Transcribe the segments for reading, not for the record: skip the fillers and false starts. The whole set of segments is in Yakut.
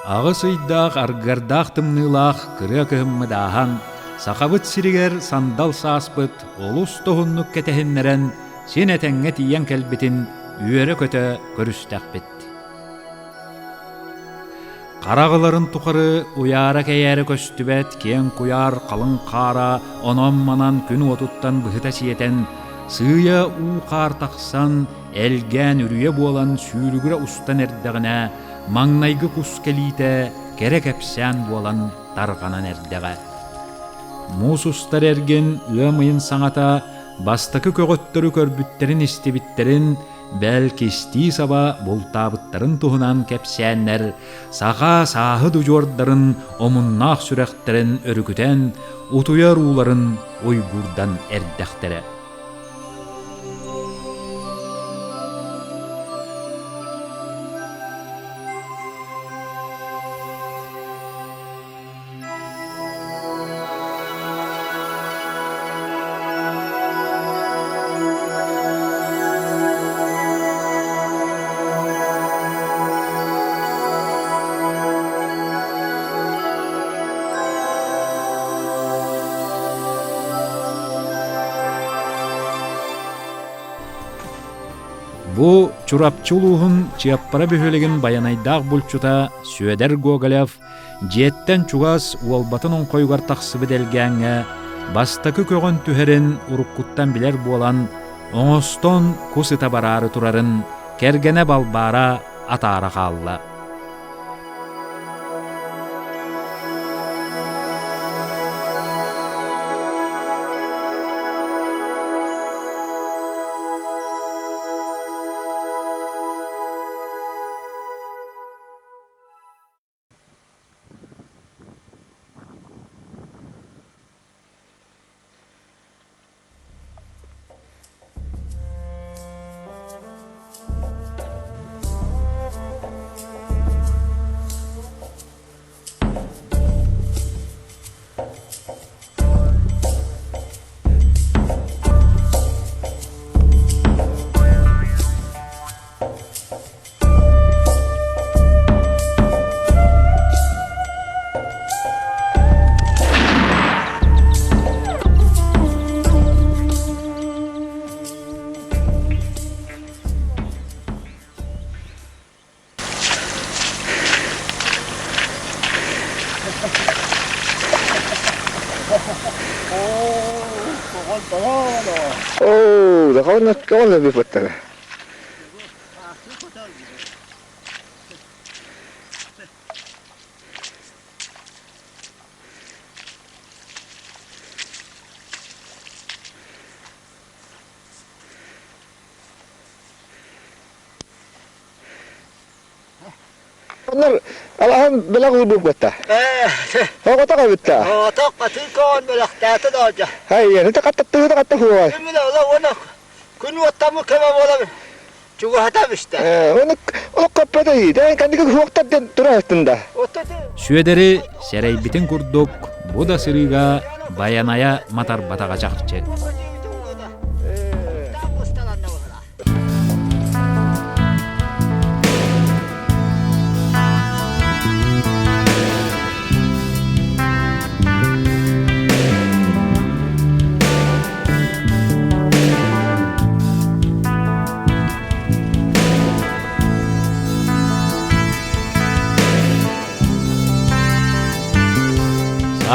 Аҕыс ыйдаах аргыардаах тымныылаах кырыа кыһыммыт ааһан, Сахабыт сиригэр сандал сааспыт олус тоһуннук кэтэһиннэрэн, син этэҥҥэ тиийэн кэлбитин үөрэ-көтө көрүстэхпит. Хараҕыларын тухары уйаара-кэйээрэ көстүбэт киэҥ куйаар халыҥ хаара онон-манан күн уотуттан быһыта сиэтэн, сыыйа уу-хаар тахсан, элгээн үрүйэ буолан сүүрүгүрэ устан эрдэҕинэ, маҥнайгы кус кэлиитэ кэрэ кэпсээн буолан тарҕанан эрдэҕэ. Муус устар эргин ыам ыйын саҥата бастакы көҕөттөрү көрбүттэрин-истибиттэрин бэл кистии саба бултаабыттарын туһунан кэпсээннэр саха сааһыт удьуордарын омуннаах сүрэхтэрин өрүкүтэн утуйар ууларын уйгуурдан эрдэхтэрэ. Бу Чурапчы улууһун Чыаппара бөһүөлэгин байанайдаах булчута Сүөдэр Гоголев Дьиэттэн чугас уолбатын оҥхойугар тахсыбыт элгээҥҥэ бастакы көҕөн түһэрин уруккуттан билэр буолан, оҥостон кус ыта бараары турарын кэргэнэ Балбаара атаара хаалла. Оо, да биппыттара. Оннор алаһын бэлэх уурбуппутта. Оҕотох эбитта. Оҕотох хатыы көҕөн бэлэхтээтэ да Ай, это каттаттыгы катта хуой. Күн уоттамы кэме буолабын. Чугаһата бистэ. Оны ол коппата да кандыгы хуоктар ден тура да. Сүөдэри сэрэйбитин курдук бу да сырыыга байанайа матарбатаҕа чахчы.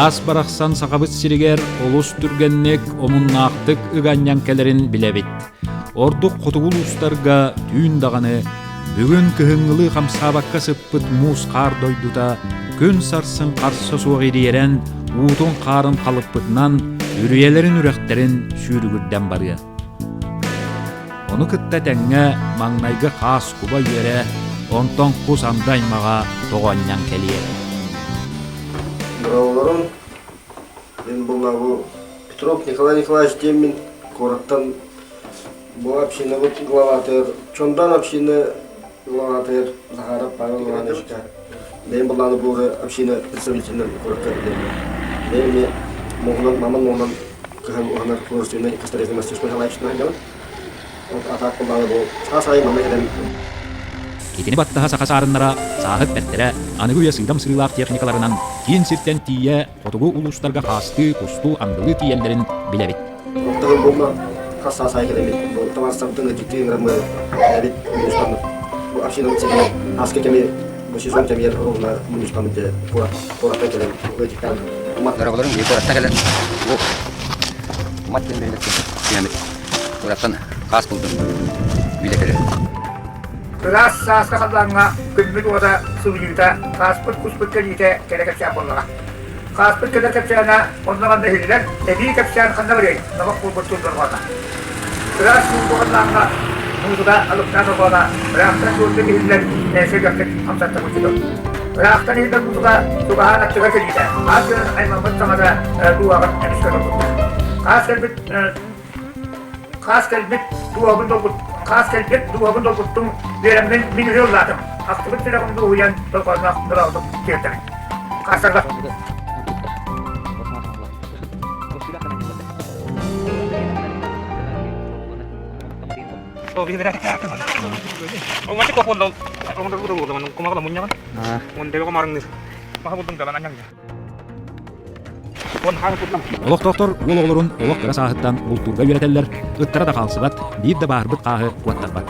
Саас барахсан Сахабыт сиригэр олус түргэнник, омуннаахтык ыганньан кэлэрин билэбит. Ордук хотугу улуустарга түүн даҕаны бүгүн кыһыҥҥылыы хамсаабакка сыппыт муус-хаар дойдута күн сарсын харса суох ириэрэн, уутун-хаарын халыппытынан үрүйэлэрин үрэхтэрин сүүрүгүрдэн барыа. Ону кытта тэҥҥэ маҥнайгы хаас куба үөрэ, онтон кус анды аймаҕа тоҕо анньан кэлиэ. Быраҕылларын мин буллабы Петров Николай Николаевич диэммин куораттан бу общинабыт главатыгар Чондан община главатыгар Захаров Павел Ивановичка бэйэм былааны буолары община представителинэн куоракка билэбин. Бэйэм эмиэ муҥунан маман муҥунан кыһан уһанар художественнай косторезный мастерской Николаевичтан айдабын. Вот атаак былааны бу саас аайы манна кэлэн. Итини баттаһа саха саарыннара, сааһыт бэртэрэ, аныгы үйэ сыыдам сырыылаах техникаларынан киин сиртэн тиийэ хотугу улуустарга хаастыы, кустуу, андылыы тиийэллэрин билэбит. Оттон буолла хас саас аайы кэлэбит. Бу табаарыстарбытын ыдьыктыы ыҥыраммы эбит мунньустаммыт. Бу община сиригэр ааскы кэми бу сезон кэмигэр оруолуна мунньустаммыт дьэ куорат куораттан кэлэн ыдьыктаан умат Дороголорум биир куораттан кэлэн бу умат диэн бөһүөлэккэ түһэммит куораттан хаас булдум билэ кэлэр. Ыраас сааскы халлааҥҥа күммүт уота сылыйыыта, хааспыт-куспут кэлиитэ кэрэ кэпсээн буоллаҕа. Хааспыт кэлэр кэпсээнэ онно-манна иһиллэр, эбии кэпсээн ханна барыай, номох буолбут тыллар Ыраас сууллуу халлааҥҥа муусука алыптаах дорҕооно ыраахтан суолга иһиллэр сэргэхтик хамсаттабыт дьон. Ыраахтан иһиллэр муусука чугаһаан аттыгар кэлиитэ, хаас гынан аймаммыт саҥата дууһаҕын эмискэ долгутта. Хаас кэлбит Хаас кэлбит дууһабын долгут хаас кэлбит дууһабын долгуттуҥ үөрэммин мин үһү ыллаатым ахтыбыт сүрэҕим дуоһуйан дорҕоонноох дорообутук тиэрдэбин хаастарга Олохтоохтор уол оҕолорун олох кыра сааһыттан бултуурга үөрэтэллэр, ыттара да хаалсыбат, биир да бааһырбыт хааһы куоттарбат.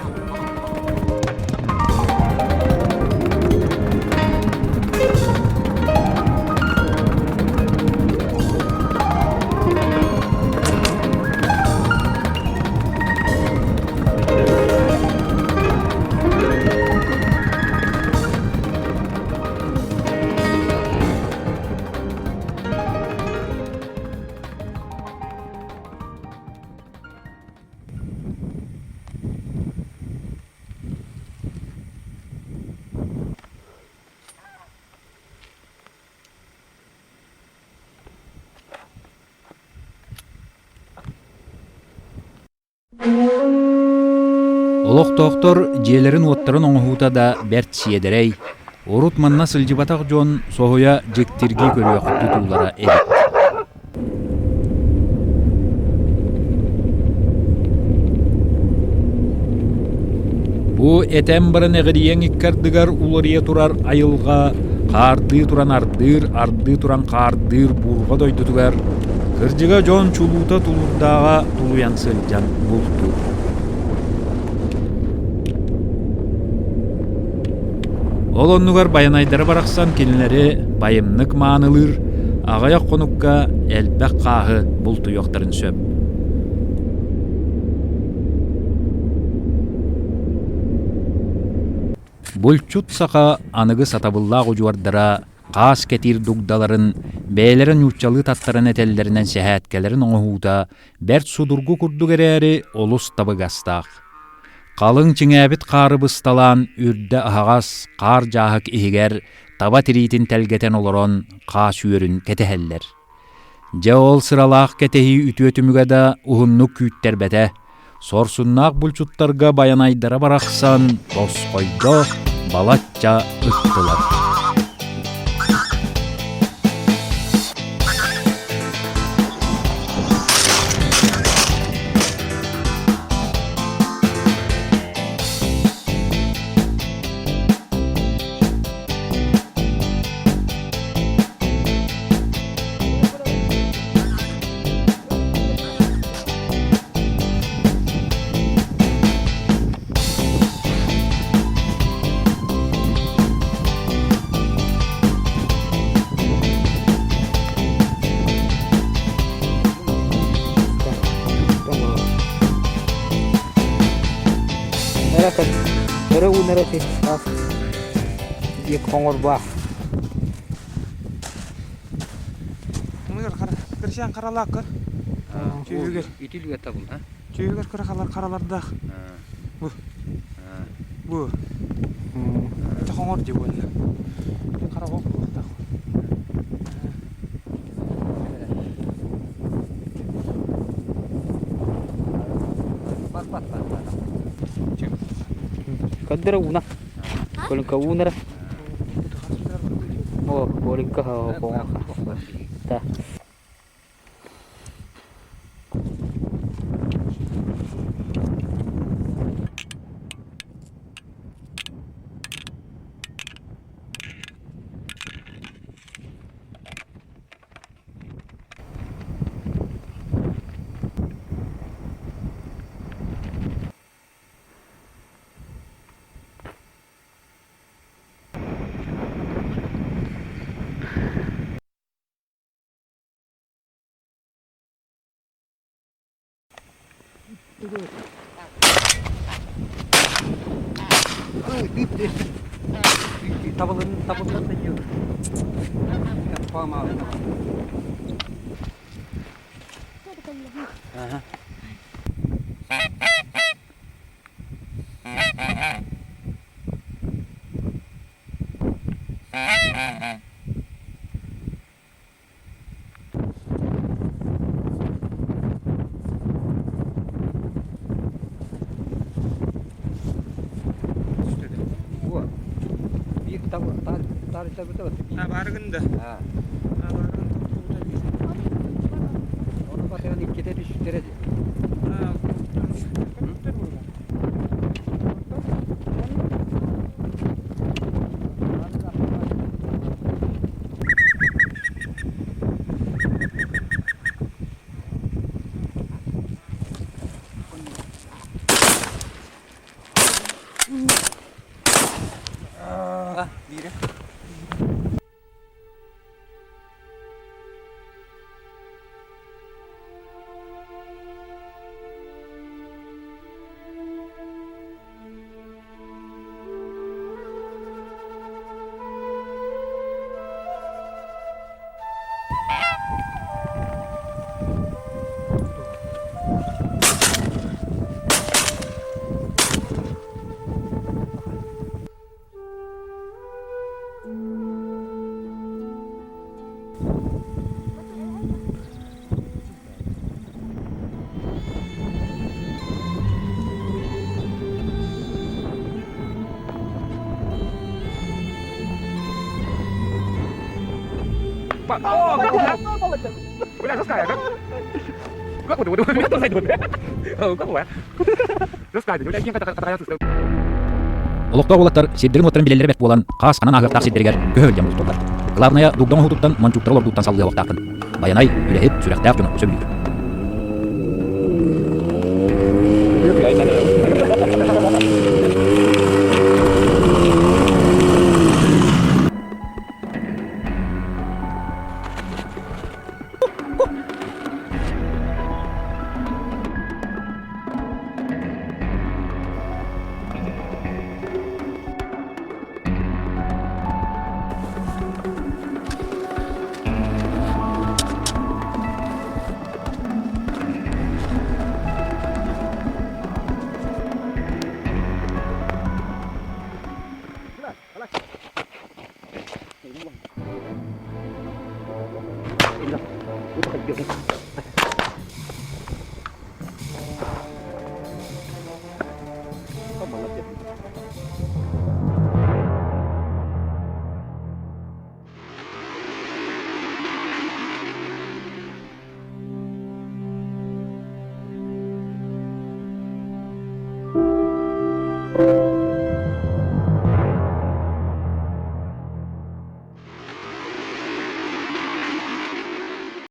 Олохтоохтор дьиэлэрин-уоттарын оҥоһуута да бэрт сиэдэрэй, урут манна сылдьыбатах дьон соһуйа дьиктиргии көрүөх тутуулара эбит. Бу этэн баран эҕирийэҥ икки ардыгар уларыйа турар айылҕа хаардыы туран ардыыр, ардыы туран хаардыыр буурҕа дойдутугар кырдьыга дьон чулуута тулуурдааҕа тулуйан сылдьан бултуур. Ол оннугар байанайдара барахсан кинилэри байымнык маанылыыр, аҕыйах хонукка элбэх хааһы бултуйуохтарын сөп. Булчут саха аныгы сатабыллаах удьуордара хаас кэтиир дугдаларын бэйэлэрэ нууччалыы таттаран этэллэринэн сэһээткэлэрин оҥоһуута бэрт судургу курдук эрээри олус табыгастаах. Халыҥ чиҥээбит хаары бысталаан үрдэ аһаҕас хаар дьааһык иһигэр таба тириитин тэлгэтэн олорон хаас үөрүн кэтэһэллэр. Дьэ ол сыралаах кэтэһии үтүө түмүгэ да уһуннук күүттэрбэтэ. Сорсуннаах булчуттарга байанайдара барахсан тосхойдо, балачча ыттылар. Өрө уунар эти хоҥорбоох Кырсиан харалааккар Чүүһүгэр Итилгэ табыл, а? Чүүһүгэр кыра харалардаах. Бу. Бу. Это хоҥор дии буолла. Хара оҕо буолуохтаах. Көрдөрө ууна. Көлүҥкэ уунара. О, көлүҥкэ Да. Табылын табылын Баарыгын да. Баарыгын туттубута биир. Ону батыган иккитэ түстэрэ дии. Олохтоох уолаттар сирдэрин-уоттарын билэллэрэ бэрт буолан, хаас ханан ааһыахтаах сирдэригэр көһө илдьэн бултууллар. Главное, дугда оҥоһуутуттан, мончууктары олордууттан саллыа уохтааххын. Байанай, үлэһит, сүрэхтээх дьону сөбүлүүр.